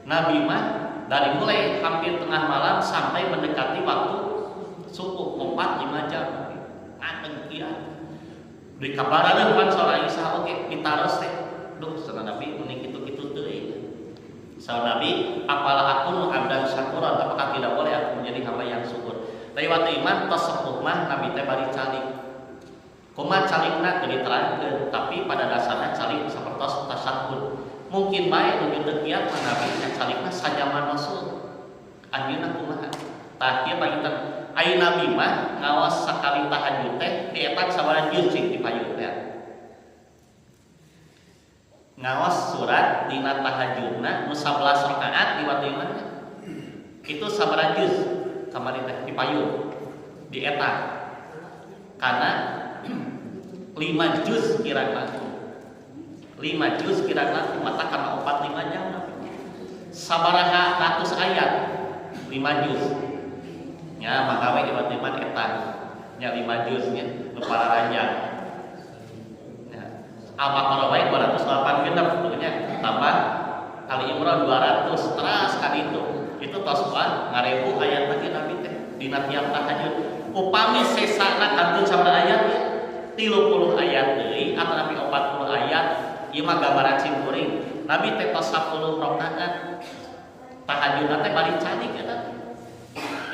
Speaker 1: Nabi mah dari mulai hampir tengah malam sampai mendekati waktu subuh 4 5 jam. Ngadeg kiat. Di kabaran kan seorang Isa oge ditaros teh. Duh, cenah Nabi mending kitu-kitu teuing. Saur Nabi, "Afala akunu abdan syakuran?" Apakah tidak boleh aku menjadi hamba yang syukur? Tapi waktu iman tos sepuh mah Nabi teh bari calik. Kumaha calikna teu diterangkeun, tapi pada dasarnya calik sapertos tasyahud. Mungkin bae nu teu kiat mah Nabi nya calikna sajaman Rasul. Anjeunna kumaha? Tah kieu panginten ai Nabi mah ngaos sakali tahajud teh dietang sabaraha juz cing di payun teh. Ngaos surat dina tahajudna nu 11 rakaat di waktu iman itu sabaraha juz kamari teh di payun di eta, karena 5 juz kirang langkung, 5 juz kirang langkung. Mata karena 4 5 jam sabaraha ratus ayat 5 juz nya, maka we di iman eta nya 5 juz nya nu pararanjang nya. Al-Baqarah wae 208 genep nya, tambah Ali Imran 200, teras kan itu tos wah ngarebu ayat lagi Nabi teh dina tiap tahajud. Upami sesana kantun sabaraha ayat ya, 30 ayat deui atau Nabi 40 ayat. Ieu mah gambaran simkuring. Nabi teh tos 10 rakaat tahajud teh bari calik eta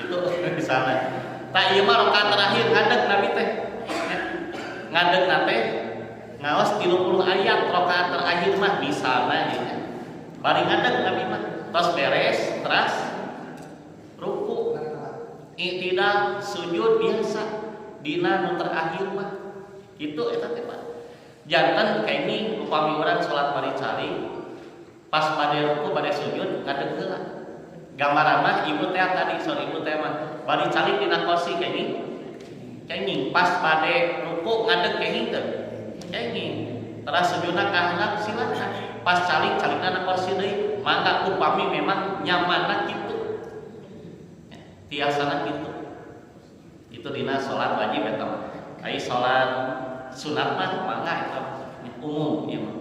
Speaker 1: itu di sana. Tah, ieu mah rakaat terakhir ngadeg Nabi teh, ngadeg teh ngaos 30 ayat rakaat terakhir mah misalnya ya. Bari ngadeg Nabi mah tos beres teras ruku, i'tidal, sujud biasa dina nu terakhir mah itu eta teh, Pak. Janten kenging upami urang salat bari calik, pas bade ruku bade sujud ngadeg heula. Gambaran mah ibu teh tadi saur ibu teh mah bari calik dina kursi kenging, kenging pas bade ruku ngadeg kenging teu? Kenging. Teras sujudna ka handap silakan, pas calik calikna na kursi deui mangga, upami memang nyamanna kitu, tiasana kitu. Itu dina salat wajib eta mah. Ai salat sunat mah mangga, eta umum ieu mah.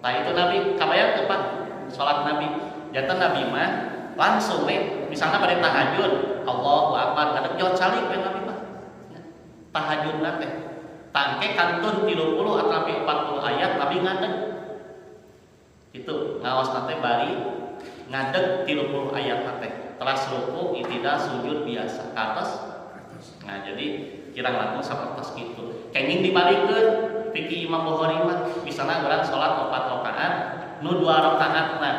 Speaker 1: Tah, itu Nabi kabayang teu, Pak, salat Nabi? Janten Nabi mah langsung we misalnya pada tahajud, Allahu akbar, ngadeg jauh calik we Nabi mah tahajudna teh. Tangke kantun 30 atau 40 ayat Nabi ngadeg itu ngaos teh bari ngadeg 30 ayat teh, teras ruku, i'tidal, sujud biasa ke atas. Nah, jadi kirang langkung sapertos kitu. Kenging dibalikeun fikih Imam Bukhari mah, misalnya orang sholat 4 rakaat, nu 2 rakaat nah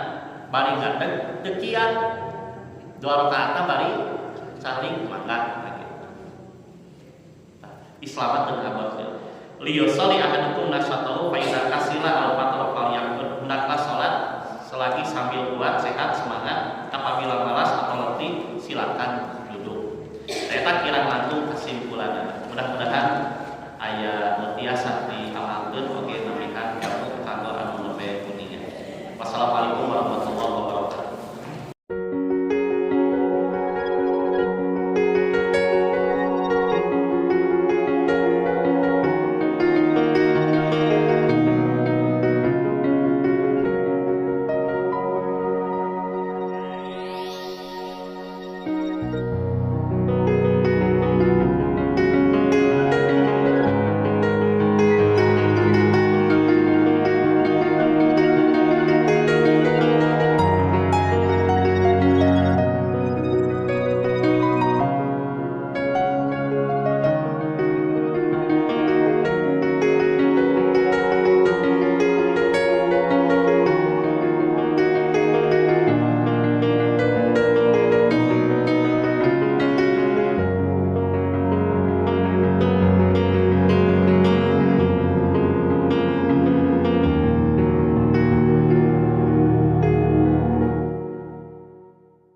Speaker 1: bari ngadeg teu kiat, 2 rakaat bari calik mangga gitu. Nah, Islam teu abot. Liyusholli ahadukum nasyatahu fa idza kasila aw fatara falyaqud. Hendaklah salat selagi sambil kuat, sehat, semangat.